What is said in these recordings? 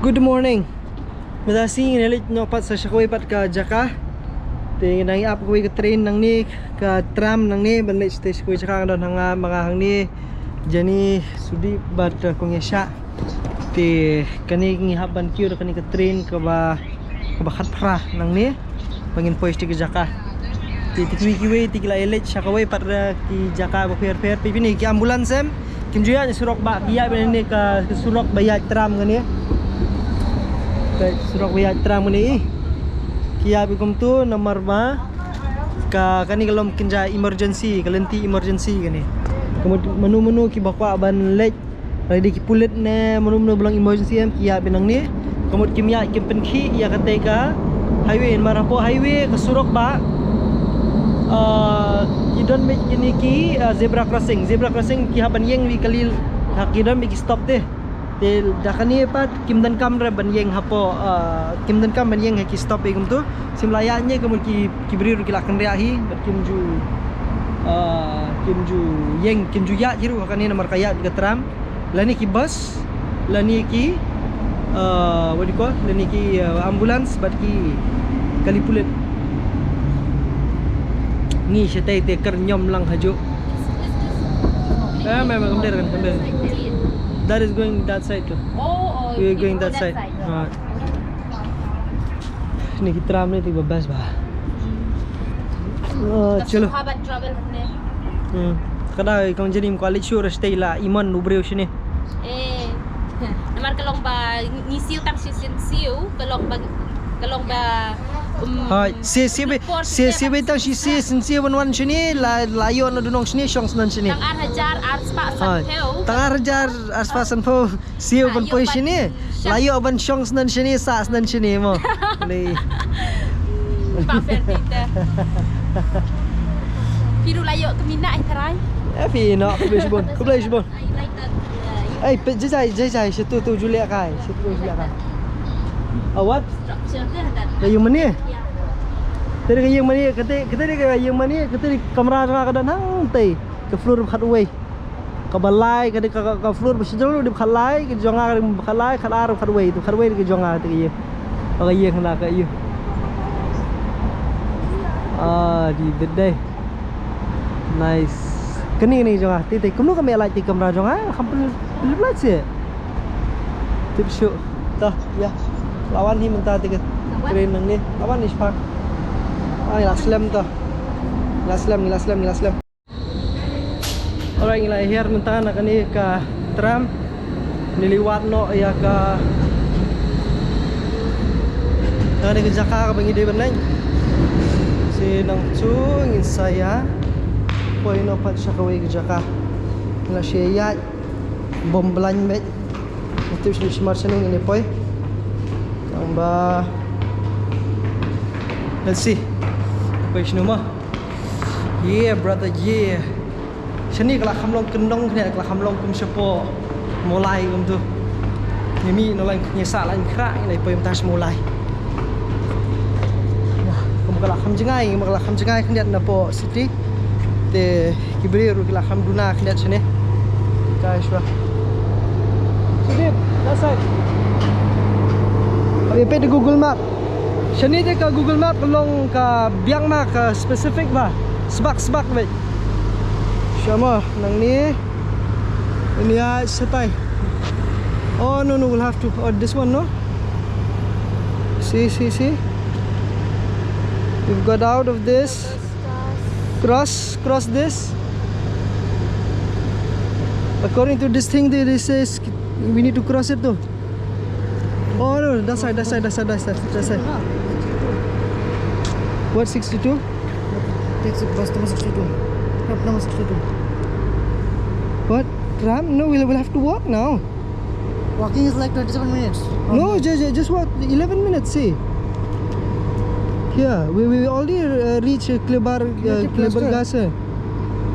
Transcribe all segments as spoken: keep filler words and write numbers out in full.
Good morning. Mynta sngi ngi leit noh pat sa sha kawei pat ka jaka. Te ngi dang ïa ap kawei ka train nangne, ka tram nangne, ban leit sha kawei jaka. Nga don hangne, ma nga hangne, Jenny, Sudip bad, uh, Kong Yasha. Te kane ngi hap ban kiew da kane ka train kaba, kaba khatphra nangne. Ba ngin poi sha ki jaka. Te, te kiwei kiwei te ki la ïaleit sha kawei pat, eh, ki jaka bapher pher. Phi, phi ne ki ambulance em, kim ju ïaid surok ba, ki ïaid bad ne ka surok ba ïaid tram kane. Ka surok ba ïaid tram kane. Ki ïaid bad kumtu namar ba ka, kane ka long kynja emergency, ka lynti emergency kane. Ka mut mano mano kiba kwah ban leit, lada ki pulit ne mano mano ba long emergency em, ki ïaid bad nangne. Ka mut kim ïaid, kim pynkhih ïa katei ka highway, namar hapoh highway ka surok ba, ah, ki don beit kine ki, ah, zebra crossing. Zebra crossing ki hap ban ïeng wi kali, ha, ki don beit ki stop te. Te da kane pat kim donkam re ban ïeng hapoh, ah, kim donkam ban ïeng ha ki stop ïa kumtu. Shu la ïaid ne ka mut ki, ki briew ki la kynriah hi, bad kim ju, ah, kim ju ïeng, kim ju ïaid hi ruh ha kane namar ka ïaid ka tram. Lane ki bus, lane ki, uh, what do you call, lane ki, uh, ambulance, bad ki kali pulit. Ngi shatei te kyrñiom lang hajuh. Eh, ma'am, come there, come there. That is going that side too. Oh, oh, we are going that side. Ah. Ni ki tram ni te ba best ba. Oh, chalo. Ka suha ban travel ne. Hmm. Ka dei kong Jenny, ym kwah leit shuh, shatei la i mon u briew shane. Eh. Namar ka long ba ngi siew tang shi sien siew, ka long ba, ka long ba, um, hooid, siew, siew beit, siew, siew beit tang shi sien siew ban wan shane, la, la ïoh na dunong shane, shong snan shane. Tang ar hajar ar spah sanphew. Hooid. Tang ar hajar ar spah sanphew. Siew ban poi shane. La ïoh ban shong snan shane, sah snan shane mo. Lei. Ba fair bit. Phi ruh la ïoh kmina ai trai. Eh, phi noh, khublei shibun, khublei shibun. Ai, pe, jai jai, jai jai, shatu tu Julia kai, shatu Julia kai. A what? Ka ïing mane? Te ka ïing mane, kata, kata ka ïing mane, kata kamra jong nga ka don hangtei. Ka floor ba khatwei. Kaba lai, ka dei ka, ka, ka floor ba shijrong ruh dei ba khatlai, ka jong nga ka dei ba khatlai, khatar ba khatwei, tu khatwei dei ka jong nga te ka ïing. Ka ïing na ka ïing. Ah, dei beit dei. Nice. Kane, kane jong nga, te, te, kumno ka mih light te kamra jong nga, kam pynlip light seh. Tip shuh. Ta, ïa. La wan hi mynta te ka train nangne. La wan hi shipang. Ah, ngi la slem ta. Ngi la slem, ngi la slem, ngi la slem. Alright, ngi la hiar mynta na kane ka tram. Ngi la wad noh ïa ka, na kane ka jaka kaba ngi dei ban leit. Shi nangtu ngin sa ïa poi noh pat sha kawei ka jaka. Ngi la shu ïaid bym blan beit. Ngi tip shu shimar shano ngin ïa poi. Tang ba, let's see. Poi shano mo. Yeah, brother, yeah. Shane ka la kham long kyndong, kane ka la kham long kum shapoh Mawlai kumtu. Ngi mih na lain, ngi sah lain Khrah, ngi la poi mynta sha Mawlai. Kum ka la kham jngai, kum ka la kham jngai khyndiat napoh city. Te ki briew ruh ki la kham duna khyndiat shane. Guys, wah. Sudip, that side. Ïa peit da Google Map. Shane te ka Google Map ka long ka biang ma ka specific ba. Sbak sbak beit. Sha ma nangne. Ini ya shatai. Oh no no, we'll have to. Oh, this one, no. See, see, see. We've got out of this. Cross, cross this. According to this thing, this says we need to cross it though. Oh no, that side, that side, that side, that side, that side. What, sixty-two? Takes it, bus number sixty-two. Stop number sixty-two. What? Tram? No, we'll, we'll have to walk now. Walking is like twenty-seven minutes. No, just, just walk eleven minutes, see. Yeah, we, we already uh, reach uh, Klebar, uh, Creative Klebar Cluster. Gas, uh.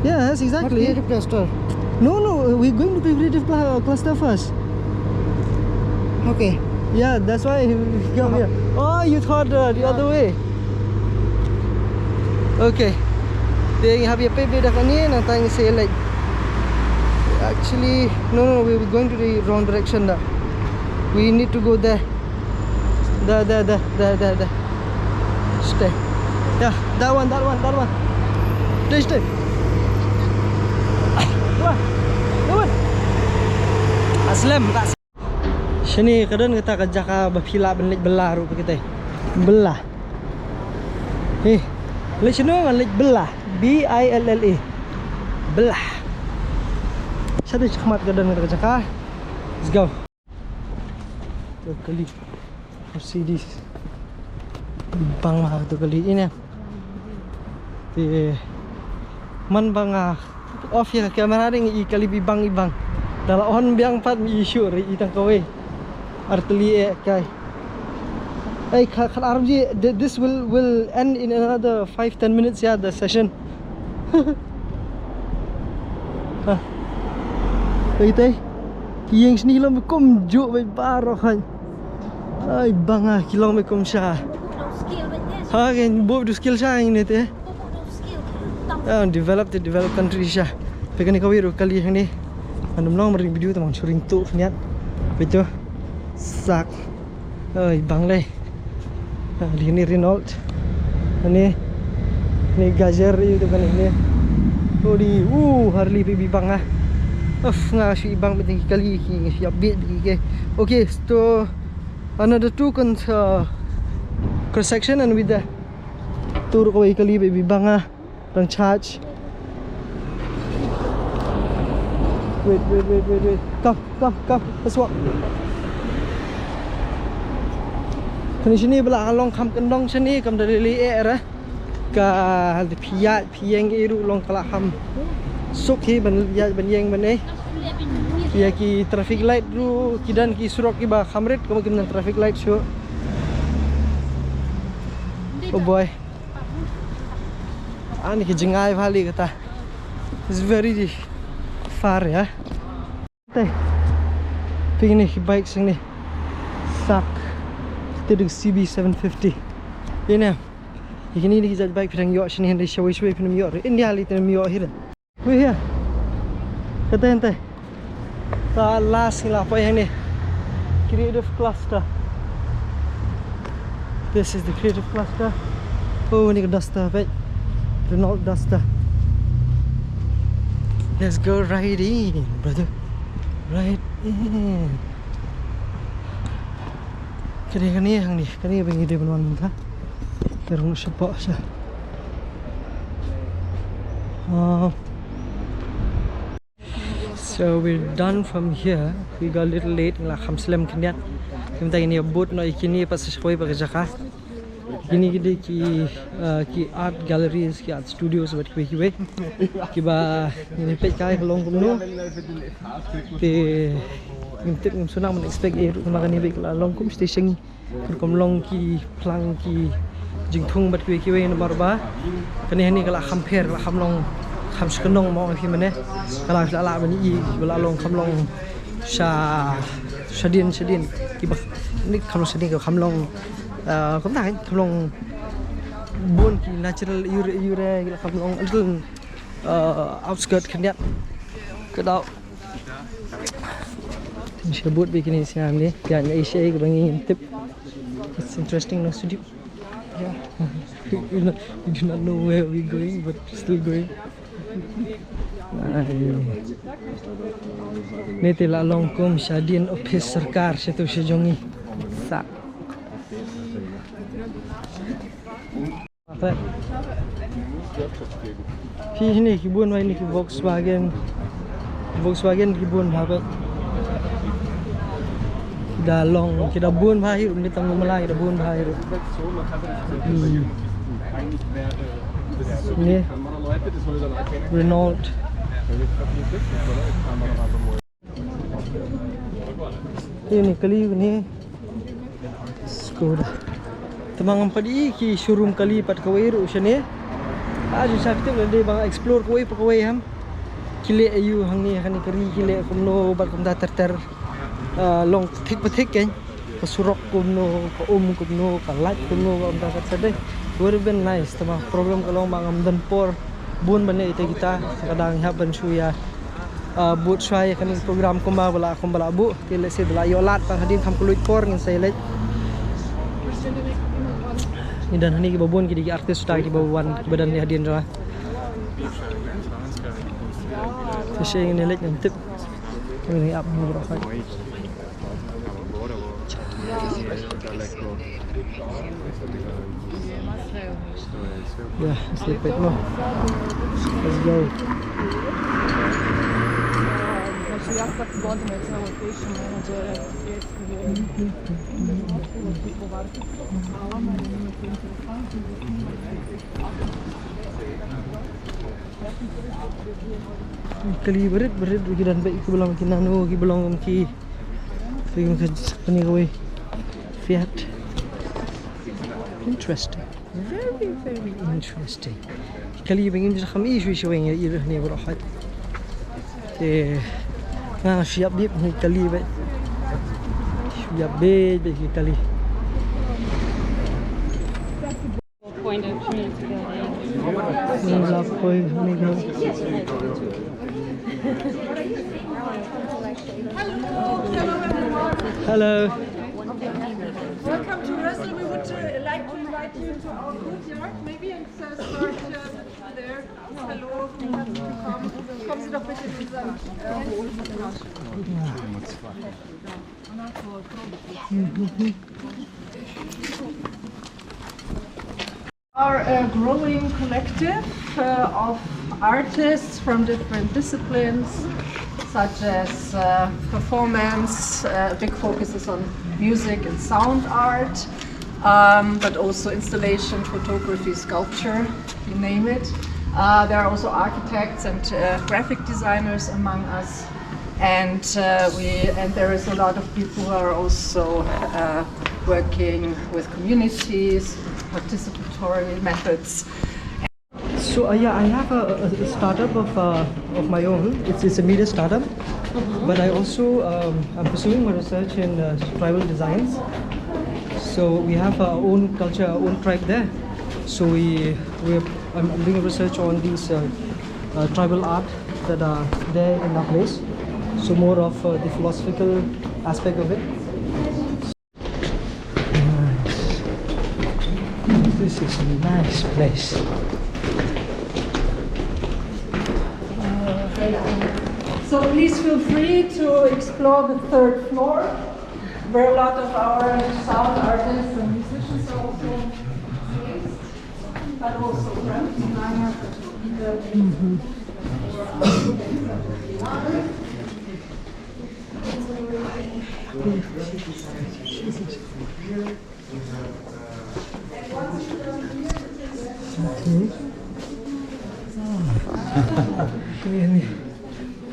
Yes, exactly. Not Creative Cluster. No, no, uh, we're going to Creative Cl- uh, Cluster first. Okay. Yeah, that's why we come here. Oh, you thought uh, the other way. Okay. Te ngi hap ïa peit beit da kane, nangta ngin sa leit. Actually, no, no, we were going to the wrong direction da. We need to go there. There, there, there, there, there, there. Stay. Yeah, that one, that one, that one. Stay, stay. Come on. Come on. Aslem, tak. Shane ka don kata ka jaka ba phi lah ban leit bylla ruh, phi kata. Bylla. Eh, leit shano ngan leit bylla. B I L L A. Bylla. Shane shakhmat ka don kata ka jaka. Let's go. To kali Mercedes. Bang ma to kali ine. Te man ba nga off ïa ka camera dei ngi i kali i bang i bang. Da la on biang pat ngi i shuh ruh i tang kawei. Artylli eh kai. Ei, khat, khat ar baje, th-, this will, will end in another five, ten minutes, yeah, the session. Ah. Ei, te. Ki ïeng shane ki long kumjuh bad baroh khan. Ai, bang ah, ki long kumjuh sha. Ha, kan buh du skill sha ïeng ne te. Ah, developed, developed country sha. Peit kane kawei ruh kali hangne. Ngan ym long ban ring video te, ngan shu ring tuh khyndiat. Peit to. Sak. Oi, bang lei. Ah, dei kane Renault. Kane. Kane Gazelle ïa u te kane ne. Oh, dei. Uh, Harley baby bang ah. Uff, nga shu i bang bad ki kali ki, nga shu ïa bit bad ki. Okay, so another two con-, uh, cross section and with the Tur kawei kali baby bang ah. Dang charge. Wait, wait, wait, wait, wait. Come, come, come. Let's walk. Kane shane ba la long kham kyndong shane kam da lei lei eh ra. Ka phi ïaid phi ïeng ei ruh long ka la kham suk hi ban ïaid ban ïeng ban ei. Ïa ki traffic light ruh ki don ki surok kiba kham rit, kumba kim don traffic light shuh. Oh boy. Ani ka jngai bha lei kata. It's very far, yeah. Te. Peit kine ki bike shangne. Sak. Te dei C B seven fifty. Ine. Ïa kine ki jait bike phi dang ïoh shane, hynrei shawei shawei phin ym ïoh. India lei te ym ïoh hi re. Wei hi. Kata hynte. Ta last ngi la poi hangne. Creative Cluster. This is the Creative Cluster. Oh, ni ka Duster, peit. Renault Duster. Let's go right in, brother. Right in. Kane, kane hangne, kane ba ngi dei ban wan mynta. Ka rung shapoh sha. Ah. So we're done from here. We got a little late, ngi la kham slem khyndiat. Kumta ngin ïa bud noh ïa kine pat sa sha kawei pat ka jaka. Kine ki dei ki, uh, ki art galleries, ki art studios bad kiwei kiwei. Kiba ngin ïa peit kai ka long kumno. Te ngim tip, ngim sngewthuh, ngim expect ei ruh, namar kane ba ka la long kum station. Ka rukom long ki phlang ki jingthung bad kiwei kiwei namar ba kane hangne ka la kham pher, ka la kham long kham sha kyndong mo phi mane. Ka la, ka la, ka la ban i, ka la long kham long sha, shadien, shadien. Kiba ni kham long shadien, ka kham long, ah, kumta kan kham long bun ki natural ïure ïure, ka la kham long a little, ah, outskirt khyndiat. Ka dei Sha bud bad kine sha mane, ïa nga ïa sha ka ba ngim tip. It's interesting, no, Sudip? Yeah. We do not, we do not know where we're going, but still going. Ai. Ne te la long kum shadien office sorkar sha tu sha jong ngi. Sa. Phi, hi ne ki bun bha, hi ne ki Volkswagen. Volkswagen ki bun bha phi. Da long, ki da bun bha hi ruh, ne tang mala ki da bun bha hi ruh. Hmm. Ne. Renault. Te ne kali ne Skoda. Te ma ngam pat i ki showroom kali pat kawei ruh shane. A ju sa phi tip lade ba nga explore kawei pa kawei ham. Ki leh aïu hangne, hangne ka ri ki leh kumno bad kumta ter ter. Ah, long thik pa thik kein. Ka surok kumno, ka um kumno, ka light kumno, ka um ta ka tsadai. Would have been nice, te ma problem ka long ba ngam don por bun ban leh ita kita, ka dang hap ban shu ïa Ah, bud shwa ïa kane ka program kumba ba la, kumba la buh. Te lehse da la ïoh lad tang hadien, kham kylluid por ngin sa ïaleit. Ngi don hangne kiba bun, ki dei ki artist kiba wan, kiba don hangne hadien jong nga. Te sha ngin ïaleit ngin tip. Ngin ïa ap ngi baroh. Yeah, let's go. Kali barit barit ruh ki don bad kiba long ki nano, kiba long ki, ki, ki, kane kawei. Fiat. Interesting. Very, very interesting. Kali ba ngim ju kham i shuh shuh ïa ïa ne baroh hait. Te nga shu ïap bit hi kali ba. Shu ïap bit bit hi kali. Point of community building. Ni la poi ni ga. Hello. Welcome to Rössel. We would uh, like to invite you to our courtyard, maybe, and uh, start uh, there. Hallo, komm, komm Sie doch bitte in unseren äh, Hof. Are a growing collective uh, of artists from different disciplines, such as uh, performance, uh, big focus is on music and sound art, um, but also installation, photography, sculpture, you name it. Uh, there are also architects and uh, graphic designers among us. And uh, we and there is a lot of people who are also uh, working with communities, participatory methods. So uh, yeah, I have a, a startup of uh, of my own. It's it's a media startup, but I also um, I'm pursuing my research in uh, tribal designs. So we have our own culture, our own tribe there. So we we I'm, I'm doing research on these uh, uh, tribal art that are there in our place. So more of uh, the philosophical aspect of it. Nice. This is a nice place. So please feel free to explore the third floor, where a lot of our sound artists and musicians are also based, but also graphic designers. Okay.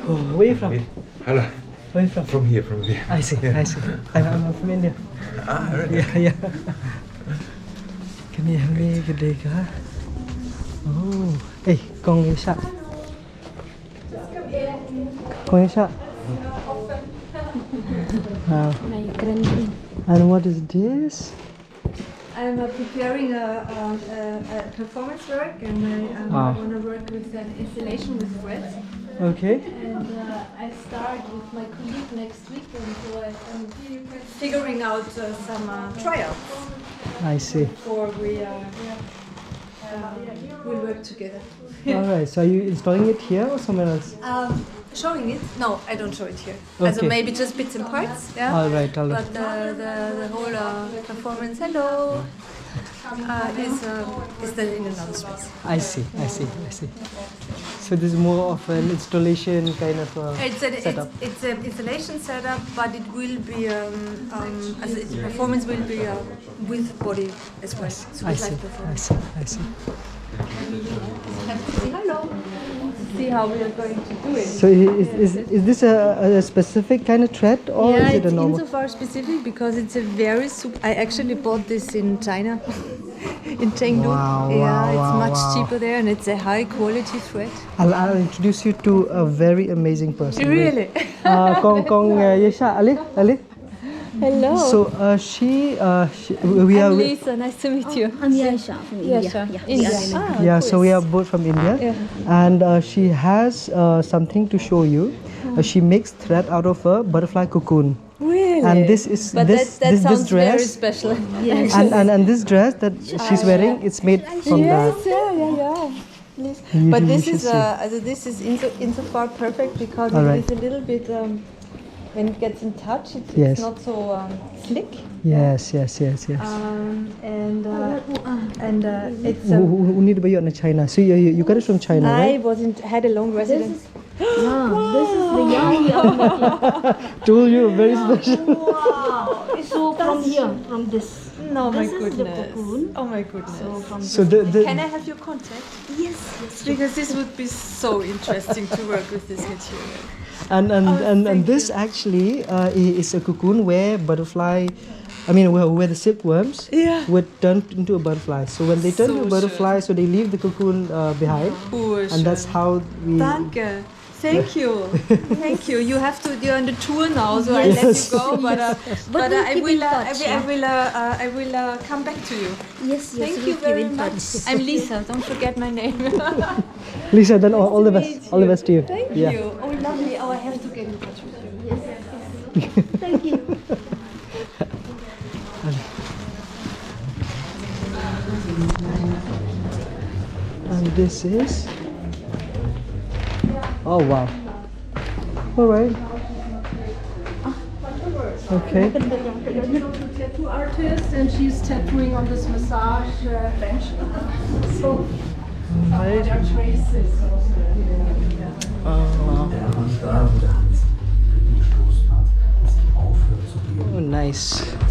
Oh, where you from? Hello. Where you from? From here, from here. I see, I see. I'm, I'm from India. Ah, really? Yeah, yeah. Kane hangne ka dei ka. Oh, hey, kong ïa shah. Kong ïa shah. Wow. My grandma. And what is this? I'm uh, preparing a, a, a, a performance work, and I um, Wow. want to work with an installation with threads. Okay. And uh, I start with my colleague next week, and so I, I'm figuring out uh, some uh, trials I see. before we uh, uh, we work together. All right. So are you installing it here or somewhere else? Um, showing it? No, I don't show it here. Also Okay. maybe just bits and parts, yeah. All right, all right. But the, the, the whole uh, performance, hello, uh, is, uh, is done in another space. I see, I see, I see. So this is more of an installation kind of uh, It's an, it's, setup. it's an installation setup, but it will be, um, um, as its performance will be uh, with body as well. So I with see, live I performance. see, I see. Hello. See how we are going to do it. So i- is, is, is this a, a specific kind of thread or Yeah, is it a it's normal? insofar specific because it's a very sup- I actually bought this in China, in Chengdu. Wow, yeah, wow, it's wow, much wow. cheaper there, and it's a high quality thread. I'll, I'll introduce you to a very amazing person. Really? Uh, kong kong uh, Yesha, Ali, Ali. Hello. So uh, she, uh, she, we are. I'm Lisa. Nice to meet you. I'm Yasha from India. Yasha. Yeah. India. Yes. Ah, yeah, cool. So we are both from India, yeah. And uh, she has uh, something to show you. Uh, she makes thread out of a butterfly cocoon. Really? And this is But this that, that this, sounds this dress very special. Yes. and, and and this dress that she's wearing, it's made from that. Yes, yeah, yeah, yeah. Yes. You But do this you is see. Uh, also this is inso- insofar perfect because All right. It is a little bit um, when it gets in touch, it, Yes. It's not so um, slick. Yes, yes, yes, yes. Um, and uh, and uh, it's. Who, Um, who, who need to buy you on a China? So you, you, you got it from China, I right? Wasn't had a long residence. Ah, this is the young, young. Told you, very special. Wow. So from here, from this. No, my This is the goodness. Cocoon. Oh my goodness. So from So this. the, the Can I have your contact? Yes, yes. Because this would be so interesting to work with this material. and and, Oh, and, and thank this you. Actually uh, i- is a cocoon where butterfly, I mean, where, where the silkworms Yeah. were turned into a butterfly. So when they turn So to a butterfly, schön. So they leave the cocoon uh, behind, Cool, and that's schön. How we. Danke. Thank you. Thank you. You have to. You're on the tour now, so I let Yes. You go. But uh, But but we'll uh, I keep will. in Uh, touch, I will. I yeah. will. Uh, uh, I will uh, come back to you. Yes, yes. Thank We'll you keep very in much. Touch. I'm Lisa. Don't forget my name. Lisa, then all, all the best. Meet All the you. Best to you. Thank Yeah. You. Oh, lovely. Oh, I have to get in touch with you. Thank you. And this is. Oh wow. All right. Okay. Tattoo artist, and she's tattooing on this massage uh, bench. So Right. there are traces. Oh, Der Mann starb, wo der Hans den Ring gestoßen hat, als sie aufhört zu oh, beten. Nice.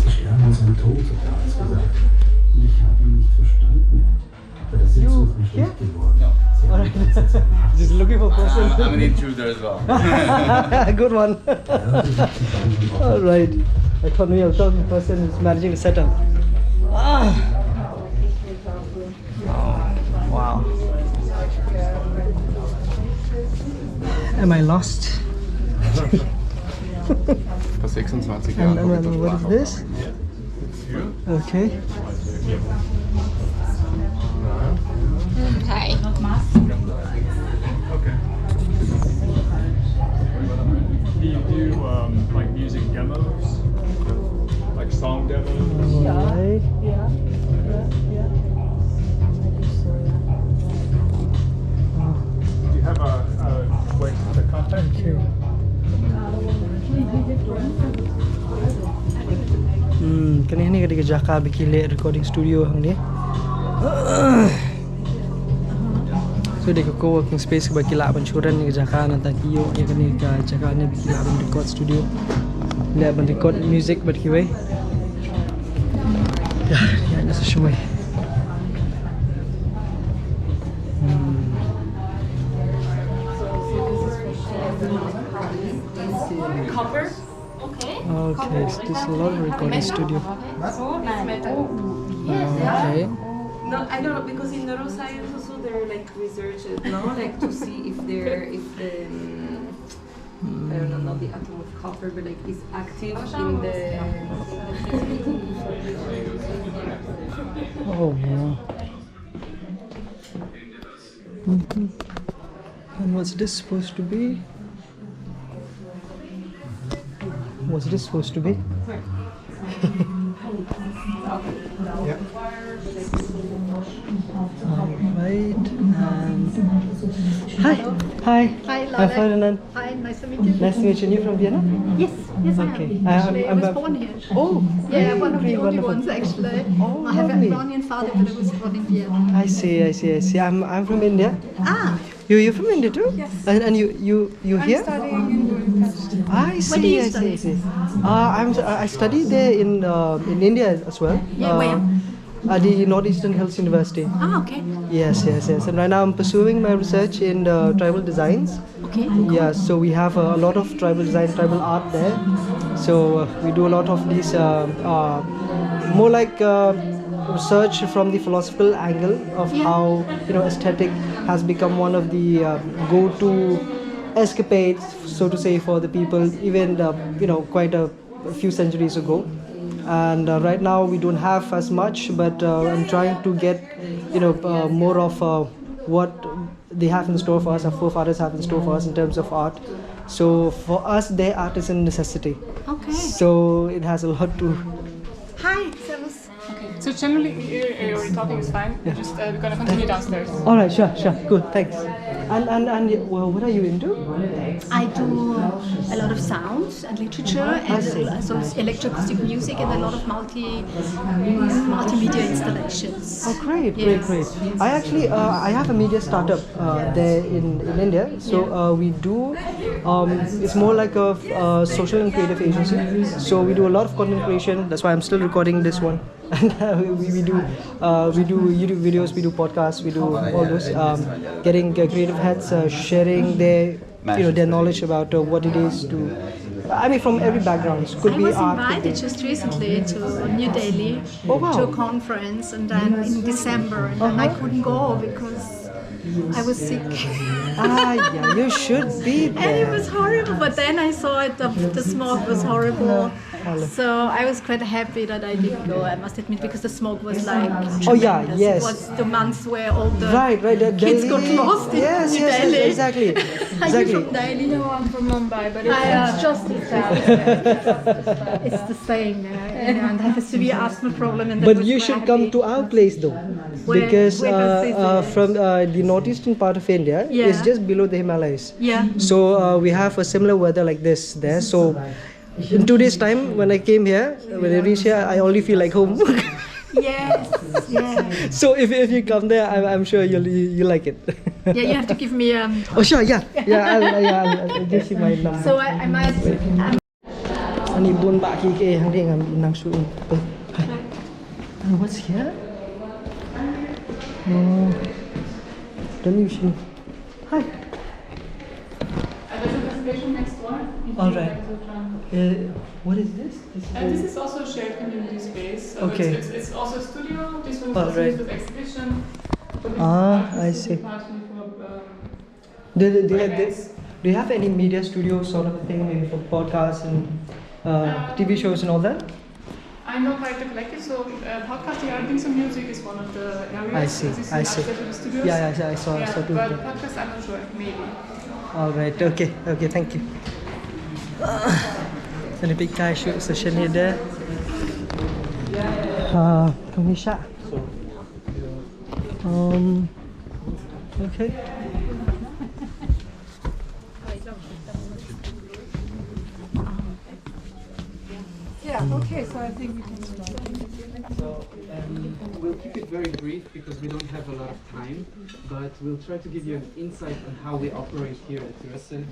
Sie sterben und sind tot, hat er uns gesagt. Ich habe ihn nicht verstanden. Aber das ist You uns nicht here? recht geworden. Sie haben die ganze Zeit Just looking for person. I'm, I'm an intruder as well. Good one. All right. I thought we were talking person who's managing the setup. Ah. Oh, wow. Am I lost? Vor sechsundzwanzig And, Jahren habe ich and das what is Sprachhaus this? angefangen. Okay. Hi. Okay. Do you do um, like music demos? Like song demos? All right. Yeah. Yeah. Yeah. Yeah. I think so. Yeah. Do you have a, a way to contact you? Hmm, kane hangne ka dei ka jaka ba ki leh recording studio hangne. So dei ka co-working space ba ki lah ban shu rent ïa ka jaka, nangta ki ïoh ïa kane ka jaka ne ba ki lah ban record studio. Lah ban record music bad kiwei. Ïa, ïa, na sa shimoi. Hmm. Copper. Okay, so this is a lot of recording studio. Okay. No, I don't know, because in neuroscience also there are like research, no, like to see if there if the um, I don't know, not the atom of copper, but like is active in the. Oh wow. Mhm. And what's this supposed to be? What's this supposed to be? Right, and hi. Hi. Hi, I'm Laleh. Ferdinand. Hi, nice to meet you. Nice to meet you. You from Vietnam? Yes, yes, I am. Okay. I, Actually, I'm, I was I'm, born here. Oh, Yeah, very, one of very the only wonderful. Ones actually. Oh, I have lovely. Iranian father, but I was born in Vietnam. I see, I see, I see. I'm, I'm from India. Ah, You, you're from India too? Yes. And, and you, you, you here? Studying in Budapest. I see, do you I see, study? I see. Uh, I'm, I studied there in, uh, in India as well. Yeah, Uh, where? At the Northeastern Hills University. Ah, okay. Yes, yes, yes. And right now I'm pursuing my research in uh, tribal designs. Okay. Yeah, so we have a lot of tribal design, tribal art there. So uh, we do a lot of these, uh, uh, more like uh, research from the philosophical angle of Yeah. how, you know, aesthetic has become one of the uh, go-to escapades, so to say, for the people, even uh, you know, quite a, a few centuries ago. And uh, right now we don't have as much, but uh, I'm trying to get, you know, uh, more of uh, what they have in store for us, our forefathers have in store for us in terms of art. So for us, their art is a necessity. Okay. So it has a lot to. Hi, Servus. Okay. So generally, uh, uh, your talking is fine. Yeah. Just uh, we're gonna continue downstairs. All right, sure, sure, good, thanks. And and and well, what are you into? I do a lot of sounds and literature and see. uh, some electroacoustic music and a lot of multi multimedia installations. Oh, great, great, Yes. great. I actually, uh, I have a media startup uh, there in, in India. So uh, we do, um, it's more like a uh, social and creative agency. So we do a lot of content creation. That's why I'm still recording this one. And uh, we, we do, uh, we do YouTube videos, we do podcasts, we do all those. Um, getting uh, creative heads, uh, sharing their, you know, their knowledge about uh, what it is to. I mean, from every background. Could I be was art. Could invited be, just recently to New Delhi Oh, wow. to a conference, and then in December, and then I Uh-huh. couldn't go because I was sick. Ah, yeah, you should be And it there. was horrible, but then I saw it, the, the smog was horrible. Hello. So I was quite happy that I didn't go, I must admit, because the smog was like. Oh, yeah, Tremendous. Yes. It was the months where all the Right, right. The kids got Delhi. Lost in Yes, yes, yes, Delhi. Exactly. Are you Exactly. From Delhi? No, I'm from Mumbai, but it's, I, uh, it's just as bad. It's the same, uh, and that has to be asthma problem. And that But was you my should come happy. To our place though, Where- because where uh, is uh, it? From uh, the northeastern part of India, Yeah. It's just below the Himalayas. Yeah. So uh, we have a similar weather like this there. So in two days' time, when I came here, when I reach here, I already feel like home. Yes, yes. So if, if you come there, I'm, I'm sure you'll, you you like it. Yeah, you have to give me um. Oh sure, yeah, yeah, I'll, yeah, I'll, I'll give you my number. So I, I might. I'm Ani bun ba ki ke hang ding am nang su. And what's here? No. Don't you see? Hi. And this is the station next door. If All you right. Like to try and Uh, what is this? This is And this a- is also a shared community space. So Okay. It's, it's, it's also a studio. This one is All also right. Used with exhibition. But this Ah, is I also see. Partially for, um, Do they, do, they, events. Do you have any media studio sort of a thing, maybe for podcasts and uh, T V shows and all that? I'm not quite eclectic, so uh, podcasting, I think some music is one of the areas. I see, As you see I see. Upstairs of the studios. Yeah, yeah, I saw, I Yeah, saw two. But podcast, I'm not sure. Maybe. All right, okay, okay, thank you. Sa ni pikai shu sa shani de. Ah, kami sha. Um, okay. Yeah, okay, so I think we can start. So um, we'll keep it very brief because we don't have a lot of time, but we'll try to give you an insight on how we operate here at Rössel.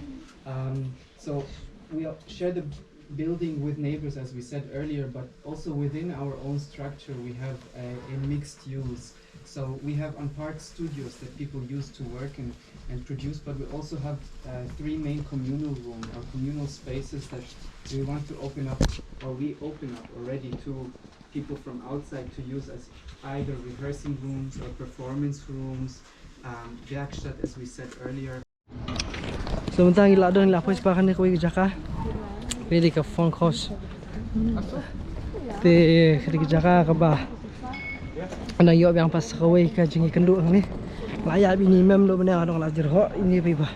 Um, so we are- share the building with neighbors, as we said earlier, but also within our own structure, we have a, a mixed use. So we have on part studios that people use to work and, and produce, but we also have uh, three main communal room or communal spaces that we want to open up, or we open up already to people from outside to use as either rehearsing rooms or performance rooms, um, Werkstatt, as we said earlier. So mynta ngi la don la poi spa kane kawei ka jaka. Kawei dei ka Fong House. Te kane ka jaka kaba nang ïoh biang pat sa kawei ka jingïakynduh hangne. La ïa bini mem do bne dong la jyrhoh ini pi ba.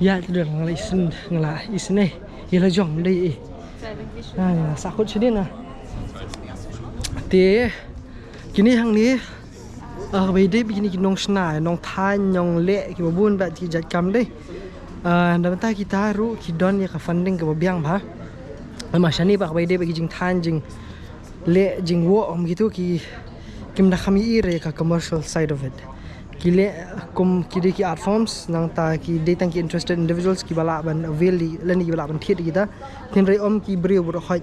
Ïa te dong la isyn nga la isyn eh. Ïa la jong dei eh. Ah, ïa sa khut shidin ah. Te kine hangne Ah, kaba ïadei bad kine ki nongshna, nongthaiñ, nongleh kiba bun bad ki jait kam dei. Ah, da mynta kita ruh ki don ïa ka funding kaba biang bha. Namar shane ba kaba ïadei bad ki jingthaiñ, jingleh, jingwoh kum kitu ki kim da kham ïohi ïa ka commercial side of it. Ki leh kum ki dei ki art forms nangta ki dei tang ki interested individuals kiba lah ban avail ïa lane kiba lah ban thied ïa kita. Hynrei ym ki briew baroh khoit.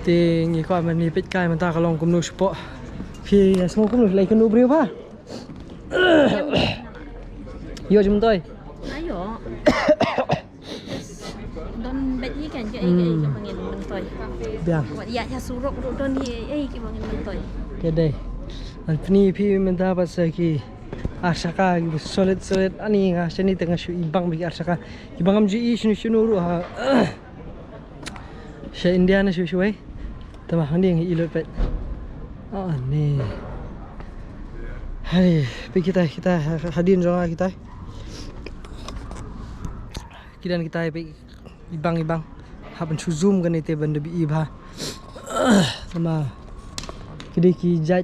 Te ngi kwah ban ïa peit kai mynta ka long kumno shapoh. Phi ïa sngew kumno, phi la ïakynduh briew bha? Ïoh jingmyntoi? Ayo. Don bad yi kan ke ai ke ai ke bangin myntoi. Biang. Wat ïa ïa surok ruh don hi ai ke bangin myntoi. Ke dei. Ngan pyni phi mynta pat sa ki arshaka ki solid solid ani nga shani te nga shu i bang bad ki arshaka. Ki bang am ju i shinu shinu ruh ha. Sha India na shu shu ai. Te ma hangne ngi i lut pet. Ah ni. Hai, pi kita kita hadien jong kita. Ki don kitai peit, ibang ibang. Hap ban shu zoom kane te ban da peit bha. Namar ki dei ki jait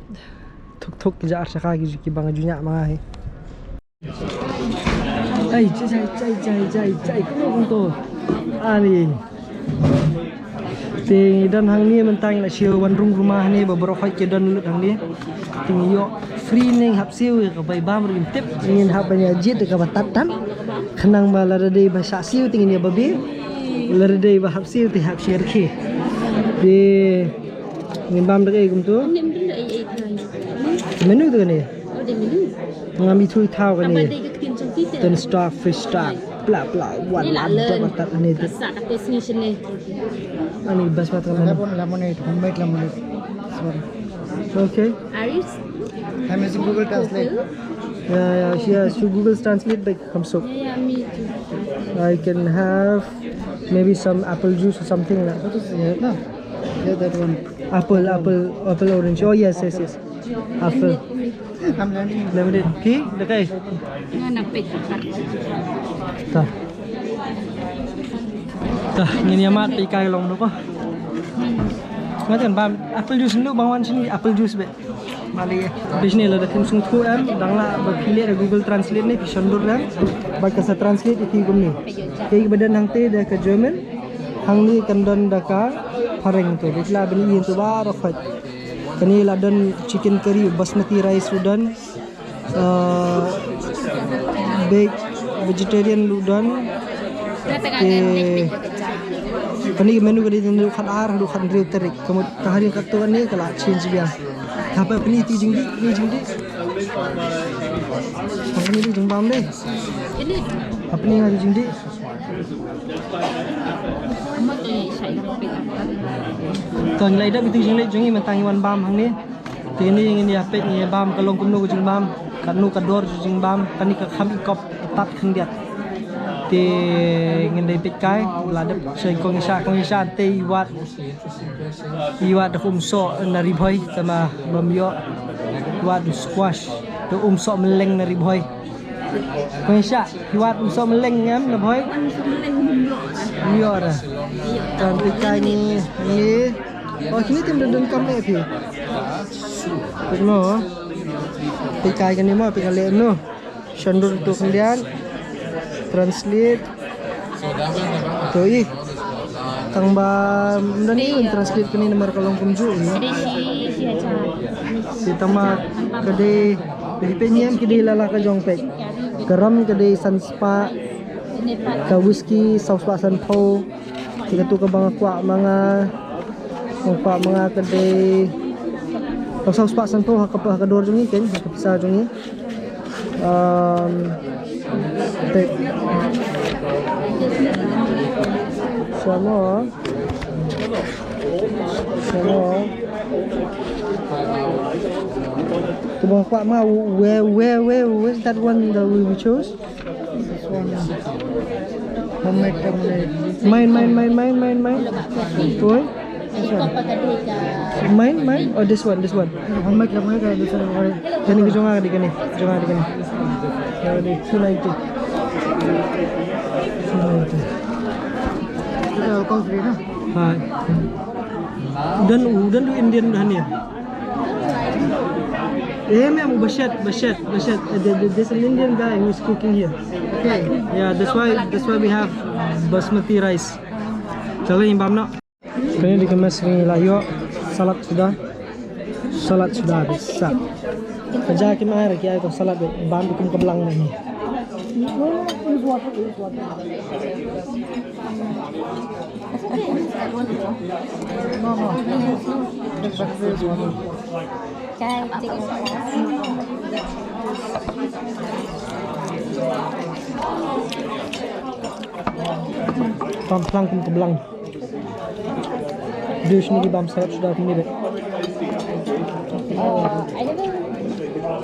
thuk thuk, ki jait arshaka, ki ju, ki bang ju ñiah ma nga hi. Ai, jai jai jai jai jai jai, kumno kumto. Ani. Te ngi don hangne mynta, ngi la shu wan rung ruma hangne ba baroh khoit ki don lut hangne. Te ngi ïoh free ne, ngi hap siew, ka bai bam ruh ngim tip. Ngin hap ban ïa jied kaba tad tad. Khnang ba lada dei ba shah siew te ngin ïa babe. Lada dei ba hap siew te hap siew rkhie. Te ngin bam da kaei kumto. Menu tu kane. Nga mi thui thaw kane. Ten stock, fish stock. Bla bla, wan la dep atat kane. Ani best part kane. Lemon, lemonade, homemade lemonade. Sorry. Okay. Aris? I'm using Google Translate. Yeah, yeah, yeah. Through Google Translate, like, hamsuk. Yeah, yeah, me too. I can have maybe some apple juice or something like. What is it? No. Yeah, that one. Apple, apple, apple, orange. Oh yes, yes, yes. Apple. Lemonade. Ki? Dekai. Nga na pek. Ta. Ta, ngin ïa mad pei kai long no ko. Ngat kan bam apple juice lu bang wan shini apple juice be. Mali. Pei shini lada phin sngewthuh em, dang lah ba phi leh da Google Translate ne phi shon dur em. Ba ka sa translate ïa phi kumne. Kaei ba don hangte da ka German. Hangne kan don da ka phareng to. Bit la bini ïa to baroh khoit. Kane la don chicken curry, basmati rice ruh don. Uh, bake vegetarian ruh don. Te kane ka menu ka dei tang khatar haduh khathynriew tarik. Ka mut ka ha ri katto kane ka la change biang. Haba pyni te jingdih, pyni jingdih. Haba pyni te jingbam dei. Haba pyni ha te jingdih. To ngi la ïa dep ïa te jingleit jong ngi mynta, ngi wan bam hangne. Te ngi ngin ïa peit ngi bam ka long kumno ka jingbam, katno ka dor jingbam, kane ka kham i kop tad khyndiat. Te ngin dei peit kai, la dep sha kong Isha, kong Isha te i wad, i wad da ka umsoh na Ri Bhoi, tama bam ïoh, i wad da squash, da umsoh mylleng na Ri Bhoi. Kong Isha, i wad umsoh mylleng em na Bhoi? Ym ïoh da. Tang peit kai ngi, ngi. Oh, kine tim da don kam ne phi. Peit mo. Peit kai kane mo, peit ka leh no. Shon dur tu khyndiat. Translate. To i. Tang ba ym don i un translate kane namar ka long kumjuh i. Te tang ba ka dei, dei peit ne em, ka dei la la ka jong peit. Ka ram ka dei san spah. Ka whisky saw spah sanphew. Te katu kaba nga kwah ma nga, nga kwah ma nga ka dei, ka saw spah sanphew ha ka, ha ka dor jong ngi keiñ, ha ka pisa jong ngi. Um, te. Sama. Sama. Kaba nga kwah ma nga, where, where, where, where's that one that we, we chose? This one. Homemade lemonade. Mine, mine, mine, mine, mine, mine. Oi? This one. Mine, mine, or this one, this one? Homemade lemonade, this one. Kane ka jong nga ka dei kane, jong nga ka dei kane. Ka dei two ninety. Two ninety. Uh, coffee, no? Hai. Don, don Indian hangne. Eh, ma'am, Bashet, Bashet, Bashet. Uh, there, there- there's an Indian guy who's cooking here. Okay. Yeah, that's why that's why we have basmati rice. Chalo, ngin bam noh. Kane dei ka mess, ngi la ïoh salad suda. Salad suda, bisa. Ka ja kim ai ra ki ai ko salad, bam kum ka blang ne. Bam phlang kum ka blang. Dei shini ki bam salad suda kumne beit.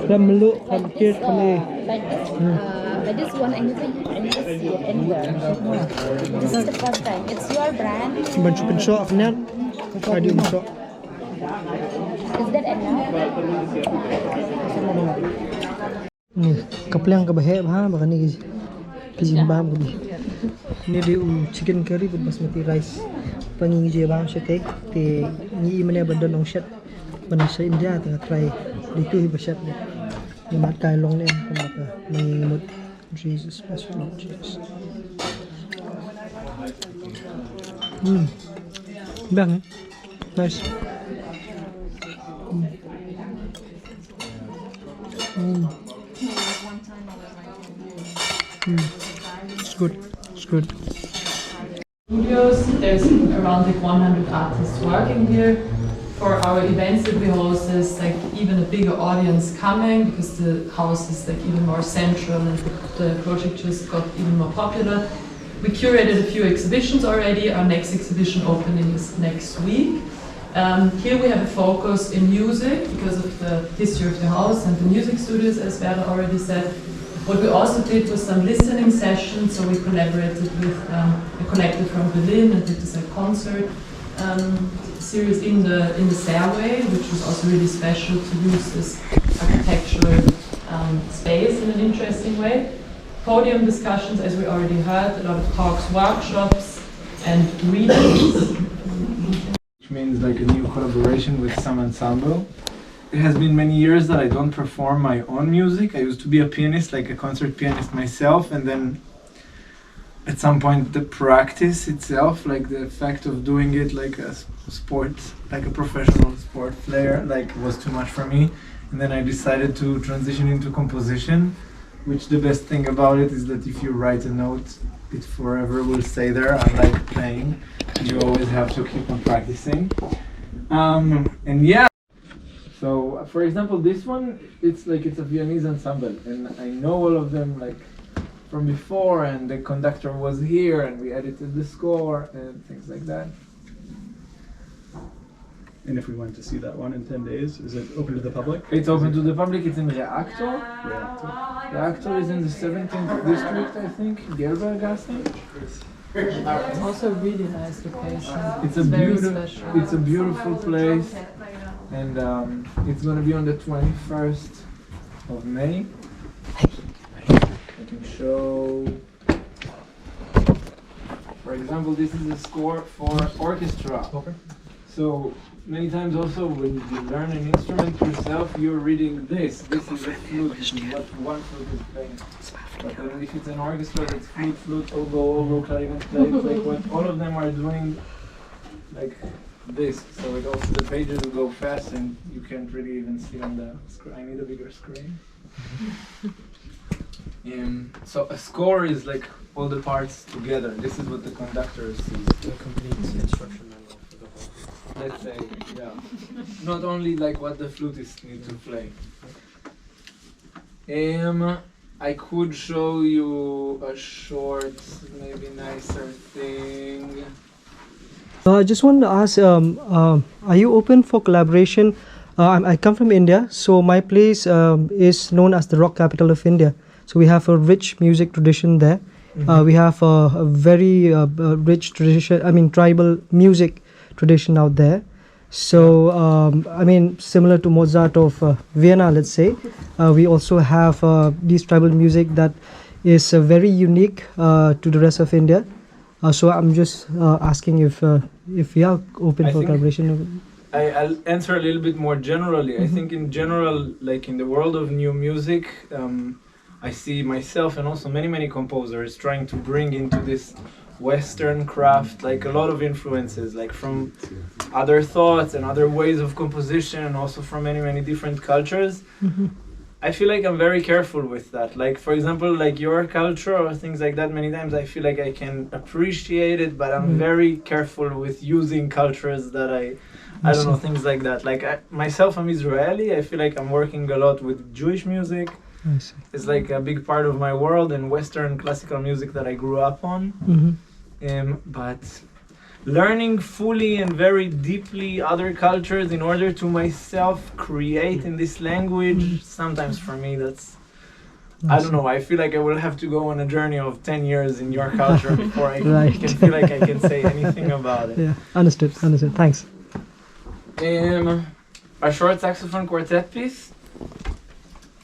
Khlem mluh, khlem kit, khlem ei. But this, uh, but this one I never, I never see it anywhere. This is the first time. It's your brand. Ban shu pynshoh kumne. Ka dei pynshoh. Is that enough? Ni, ka pliang kaba heh bha ba kane ka. Ka jingbam ka bi. Ni dei u chicken curry bad basmati rice. Ba ngi ju bam shatei te ngi i mane ba don ong shet. Ban sha India te nga try dei tu hi ba shet. Ni mat kai long ne em kumba ka ngi mut. Jesus, best for Lord Jesus. Hmm. Bang eh. Nice. Hmm. Hmm. Hmm. It's good. It's good. Studios. There's around, like, one hundred artists working here. For our events that we host, there's, like, even a bigger audience coming because the house is, like, even more central and the, the project just got even more popular. We curated a few exhibitions already. Our next exhibition opening is next week. Um, here we have a focus in music because of the history of the house and the music studios, as Werner already said. What we also did was some listening sessions, so we collaborated with, um, a collective from Berlin and did this, like, concert, um, series in the, in the stairway, which was also really special to use this architectural, um, space in an interesting way. Podium discussions, as we already heard, a lot of talks, workshops, and readings. Which means, like, a new collaboration with some ensemble. It has been many years that I don't perform my own music. I used to be a pianist, like a concert pianist myself, and then at some point the practice itself, like the fact of doing it like a s-, sport, like a professional sport player, like, was too much for me. And then I decided to transition into composition, which the best thing about it is that if you write a note, it forever will stay there, unlike playing. You always have to keep on practicing. Um, and yeah. So, for example, this one, it's like, it's a Viennese ensemble, and I know all of them, like, from before, and the conductor was here, and we edited the score and things like that. And if we went to see that one in ten days, is it open to the public? It's open to the public. It's in Reaktor. Reaktor. Reaktor is in the seventeenth district, I think, Gerbergasse. It's also really nice location. It's a very beautiful, special. It's a beautiful place, and, um, it's gonna be on the twenty-first of May. I can show. For example, this is a score for orchestra. Okay. So many times also when you learn an instrument yourself, you're reading this. This is a flute, this is what one flute is playing. But then if it's an orchestra, that's flute, flute, oboe, oboe, clarinet, clarinet, like, what all of them are doing, like, this. So it also, the pages go fast and you can't really even see on the screen. I need a bigger screen. Um, so a score is, like, all the parts together. This is what the conductor sees. The complete instruction manual for the whole. Let's say, yeah. Not only, like, what the flutist need to play. Um, I could show you a short, maybe nicer thing. Uh, I just wanted to ask, um, um, are you open for collaboration? Uh, I'm, I come from India, so my place, um, is known as the rock capital of India. So we have a rich music tradition there. Uh, we have a, a very, uh, uh, rich tradition, I mean, tribal music tradition out there. So, um, I mean, similar to Mozart of, uh, Vienna, let's say, uh, we also have, uh, these tribal music that is, uh, very unique, uh, to the rest of India. Uh, so I'm just, uh, asking if, uh, if we are open I for think collaboration. I, I'll answer a little bit more generally. I think in general, like, in the world of new music, um, I see myself and also many, many composers trying to bring into this Western craft, like, a lot of influences, like, from other thoughts and other ways of composition, and also from many, many different cultures. I feel like I'm very careful with that. Like, for example, like, your culture or things like that, many times I feel like I can appreciate it, but I'm very careful with using cultures that I, I don't know, things like that. Like, I, myself, I'm Israeli. I feel like I'm working a lot with Jewish music. I see. It's, like, a big part of my world, and Western classical music that I grew up on. Um, but learning fully and very deeply other cultures in order to myself create in this language, sometimes for me that's, I don't know, I feel like I will have to go on a journey of ten years in your culture before I Right. can feel like I can say anything about it. Yeah, understood, understood. Thanks. Um, a short saxophone quartet piece.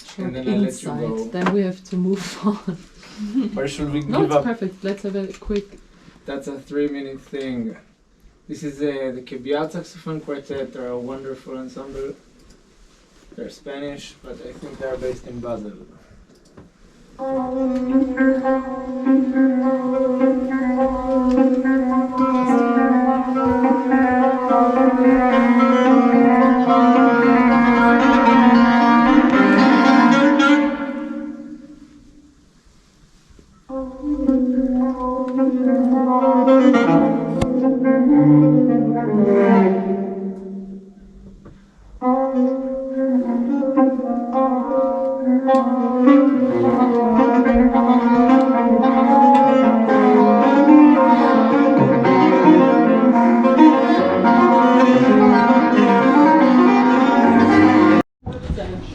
Short And then I'll let you insight. go. Then we have to move on. Or should we No, give it's up? Perfect. Let's have a quick. That's a three-minute thing. This is uh, the Kebia Saxophone Quartet. They're a wonderful ensemble. They're Spanish, but I think they're based in Basel.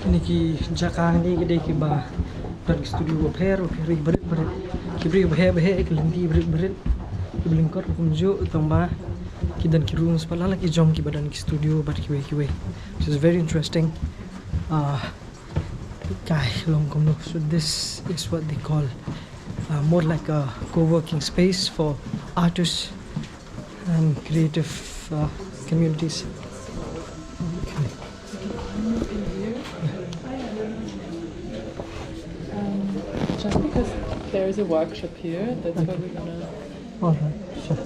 Kine ki jaka hangne ki dei kiba don ki studio bapher bapher, ki brit brit, ki brit bapher bapher, ki lynti brit brit, ki ba lyngkot kumjuh, tang ba ki don ki rooms palat la ki jong kiba don ki studio bad kiwei kiwei, which is very interesting. Uh, kai long kumno. So this is what they call uh, more like a co-working space for artists and creative uh, communities. Okay. Um, just because there is a workshop here, that's why we're gonna. All right, sure.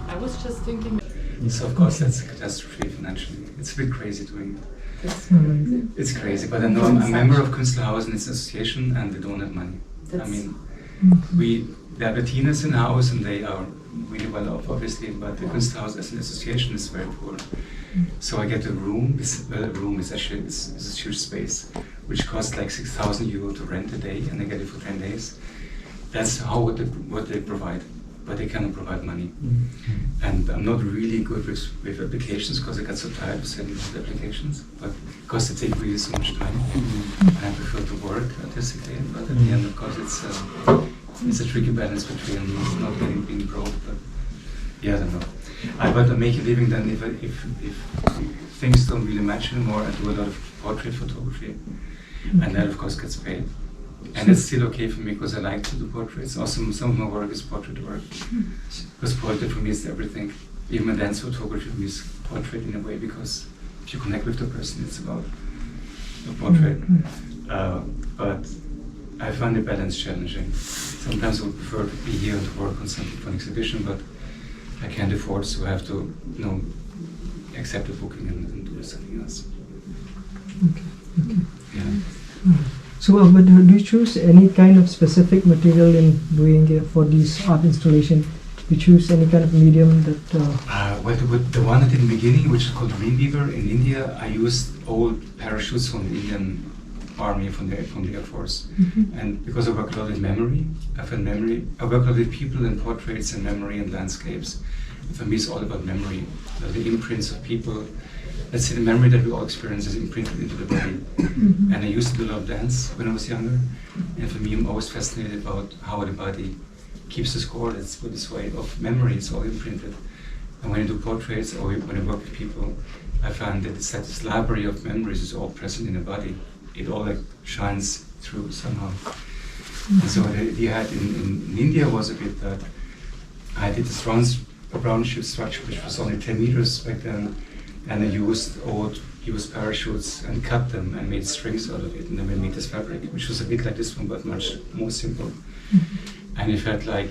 I was just thinking. So of course that's a catastrophe financially. It's a bit crazy doing. It's crazy, but I know I'm a member of Künstlerhaus and it's an association and they don't have money. I mean, we, the Albertinas in house and they are really well off, obviously, but the Künstlerhaus as an association is very poor. So I get a room, it's, well, a room, it's actually it's, it's a huge space, which costs like six thousand euro to rent a day, and I get it for ten days. That's how what they, what they provide, but they cannot provide money. And I'm not really good with, with applications because I got so tired of sending out applications, but because they take really so much time, and I prefer to work artistically. But at the end, of course, it's uh, it's a tricky balance between not getting being broke, but yeah, I don't know. I but I make a living then if I- if if things don't really match anymore. I do a lot of portrait photography, and that of course gets paid. And it's still okay for me because I like to do portraits. Also, some of my work is portrait work. Because portrait for me is everything. Even dance photography for me is portrait in a way because if you connect with the person, it's about a portrait. Uh, but I find the balance challenging. Sometimes I would prefer to be here and to work on something for an exhibition, but I can't afford, so I have to, you know, accept the booking and, and do something else. Okay. Okay. Yeah. So, uh, but do do you choose any kind of specific material in doing uh, for these art installation? Do you choose any kind of medium that? Uh, Uh, well, the, the one I did in the beginning, which is called Dreamweaver in India, I used old parachutes from the Indian Army, from the from the Air Force, and because I work a lot with memory, I find memory. I work a lot with people and portraits and memory and landscapes. And for me, it's all about memory. The imprints of people. Let's say the memory that we all experience is imprinted into the body. And I used to do a lot of dance when I was younger. And for me, I'm always fascinated about how the body keeps the score. It's with this way of memory. It's all imprinted. And when I do portraits or when I work with people, I find that it's that this library of memories is all present in the body. It all like shines through somehow. And so the idea I had in, in, in India was a bit that I did this bronze, a brown ship structure which was only ten meters back then, and I used old used parachutes and cut them and made strings out of it, and then we made this fabric, which was a bit like this one but much more simple. And it felt like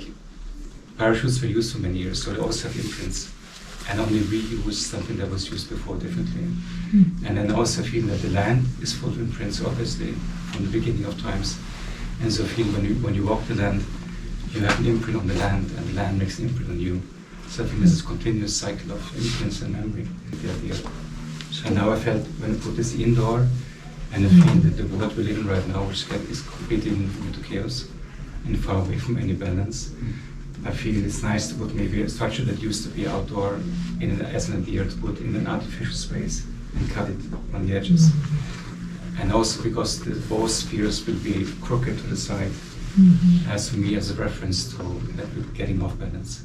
parachutes were used for many years, so they also have imprints. And only reuse something that was used before differently. And then also feel that the land is full of imprints, obviously, from the beginning of times. And so feel when you when you walk the land, you have an imprint on the land, and the land makes an imprint on you. So I think this is a continuous cycle of imprints and memory. The idea. So now I felt when I put this indoor, and I feel that the world we live in right now, which is completely moving into chaos, and far away from any balance. I feel it's nice to put maybe a structure that used to be outdoor in an, as an idea to put in an artificial space and cut it on the edges. And also because the both spheres will be crooked to the side, as for me, as a reference to that we're getting off balance.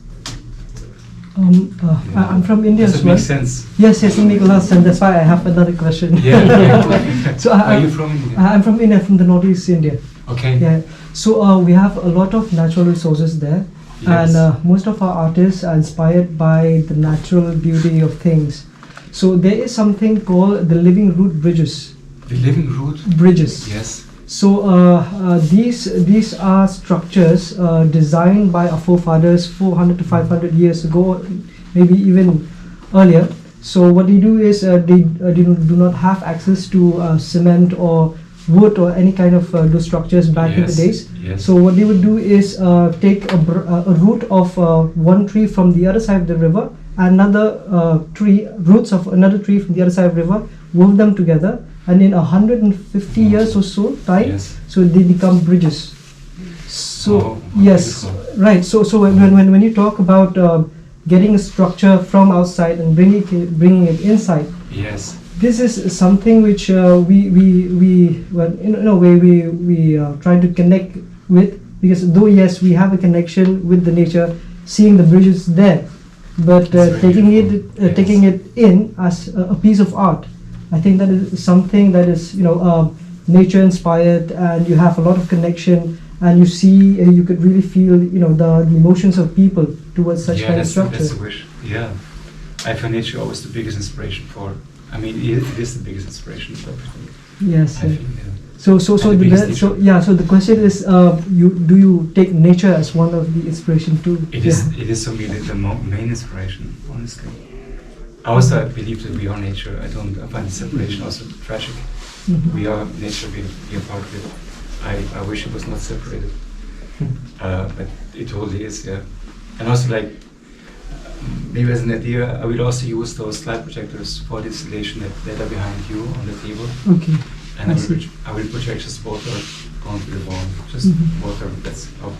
Um, uh, I- I'm from India as well. Does it make sense? Yes, yes, it makes a lot of sense. That's why I have another question. Yeah. So I, Are you from India? I- I'm from India, from the northeast India. Okay. Yeah. So uh, we have a lot of natural resources there, and Yes. uh, most of our artists are inspired by the natural beauty of things. So there is something called the living root bridges. The living root? Bridges. Yes. So uh, uh, these these are structures uh, designed by our forefathers four hundred to five hundred years ago, maybe even earlier. So what they do is uh, they uh, do, do not have access to uh, cement or wood or any kind of uh, those structures back in the Yes, days. Yes. So what they would do is uh, take a, br- uh, a root of uh, one tree from the other side of the river, another uh, tree, roots of another tree from the other side of the river, wove them together, and in a hundred and fifty years or so time, Yes. so they become bridges. So Oh, yes, beautiful. Right. So so when when when when you talk about uh, getting a structure from outside and bringing it, bringing it inside, Yes. this is something which uh, we we we well, in, in a way we we uh, try to connect with, because though yes, we have a connection with the nature, seeing the bridges there, but uh, It's very taking beautiful. It uh, Yes. Taking it in as a, a piece of art, I think that is something that is, you know, uh, nature inspired, and you have a lot of connection, and you see uh, you could really feel, you know, the, the emotions of people towards such Yeah, kind of that's the, structure. That's the wish. Yeah. I find nature always the biggest inspiration for, I mean, it, it is the biggest inspiration for everything. Yes, I yes. Think, yeah. So so so And the the biggest best, so teacher. Yeah, so the question is uh, you do you take nature as one of the inspiration too? It is. Yeah. It is for me the, the mo- main inspiration, honestly. I also believe that we are nature. I don't. I find separation also tragic. Mm-hmm. We are nature. We, we are part of it. I, I wish it was not separated, uh, but it totally is. Yeah, and also like maybe as an idea, I will also use those slide projectors for the installation that, that are behind you on the table. Okay. And I I will, see. Proj- I will project just water onto the wall, just Mm-hmm. water. That's how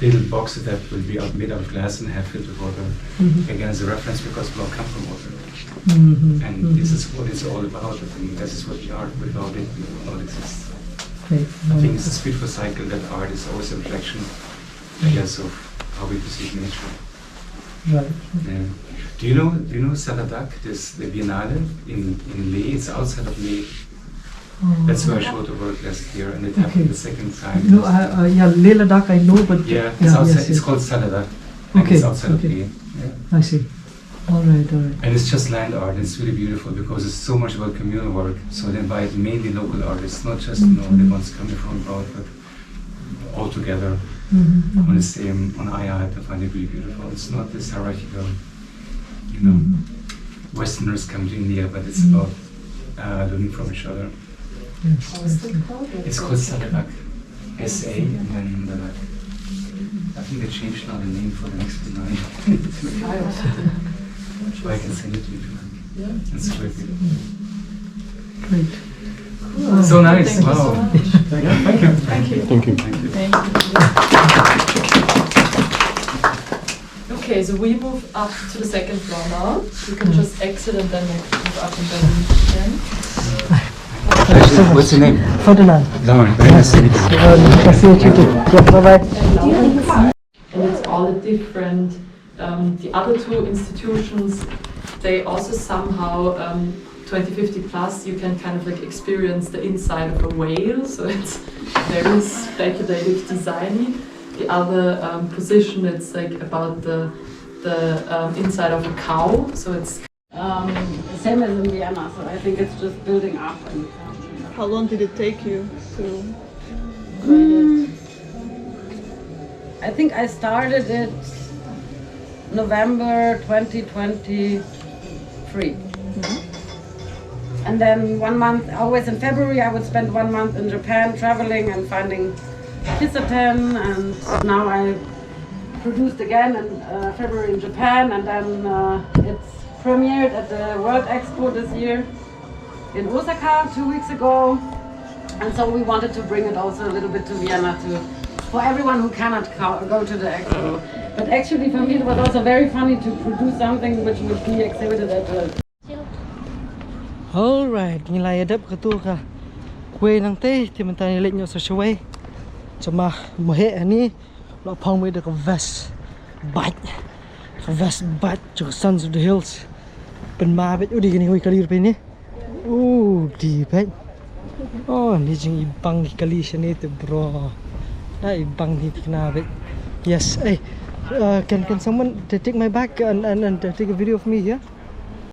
little boxes that will be out, made out of glass and have filtered water Mm-hmm. again as a reference because we all come from water. Mm-hmm. And Mm-hmm. This is what it's all about. I think this is what the art without it would not exist. Right. I think it's this beautiful cycle that art is always a reflection, I guess, of how we perceive nature. Right. Yeah. Do you know? Do you know Saladak? This the Biennale in in Leh. It's outside of Leh. Oh. That's where I showed the work last year, and it happened Okay. the second time. No, I, uh, yeah, Leh Ladakh I know, but Yeah, it's yeah, outside. Yes, It's yes. Called Saladak. And Okay, it's outside okay. Of Leh. Yeah. I see. All right, all right. And it's just land art. It's really beautiful because it's so much about communal work. So they invite mainly local artists, not just you know Mm-hmm. the ones coming from abroad, but all together Mm-hmm. on the same on I R to find it really beautiful. It's not this hierarchical, you know, Mm-hmm. Westerners coming to India, but it's Mm-hmm. about uh, learning from each other. Yes, yes, yes. It's called Saladak. S A and then Ladak. I think they changed now the name for the next design. But I can send it to you if you like. Yeah. It's great. Great. So nice. Thank you so much. Wow. Thank you. Thank you. Thank you. Thank you. Thank you. Okay, so we move up to the second floor now. You can just exit and then move up and then again. What's your name? Ferdinand. Lauren, very nice to meet you. Nice to meet you too. Yeah, bye-bye. And it's all the different, um, the other two institutions, they also somehow, um, twenty fifty plus, you can kind of like experience the inside of a whale. So it's very speculative designy. The other, um, position, it's like about the, the, um, inside of a cow. So it's Um, same as in Vienna, so I think it's just building up. And How long did it take you to create it? I think I started it November twenty twenty-three. And then one month, always in February, I would spend one month in Japan traveling and finding Kissaten, and now I produced again in uh, February in Japan, and then uh, it's premiered at the World Expo this year in Osaka two weeks ago. And so we wanted to bring it also a little bit to Vienna to, for everyone who cannot co- go to the expo. But actually, for me, it was also very funny to produce something which would be exhibited at the Alright, ngi la ïa dep katu ka kawei nangtei, te mynta ngi leit noh sa shawei. Chama mohe ani la phong me da ka vest bike. Ka vest bike jong ka Sons of the Hills. Pynma bad udi kani hui kali rupi ni. Udi bad. Oh, ni jing ibang kali shani te bro. Na ibang ni tikna bad. Yes, eh. Uh, can can someone take my bike and, and, and take a video of me here?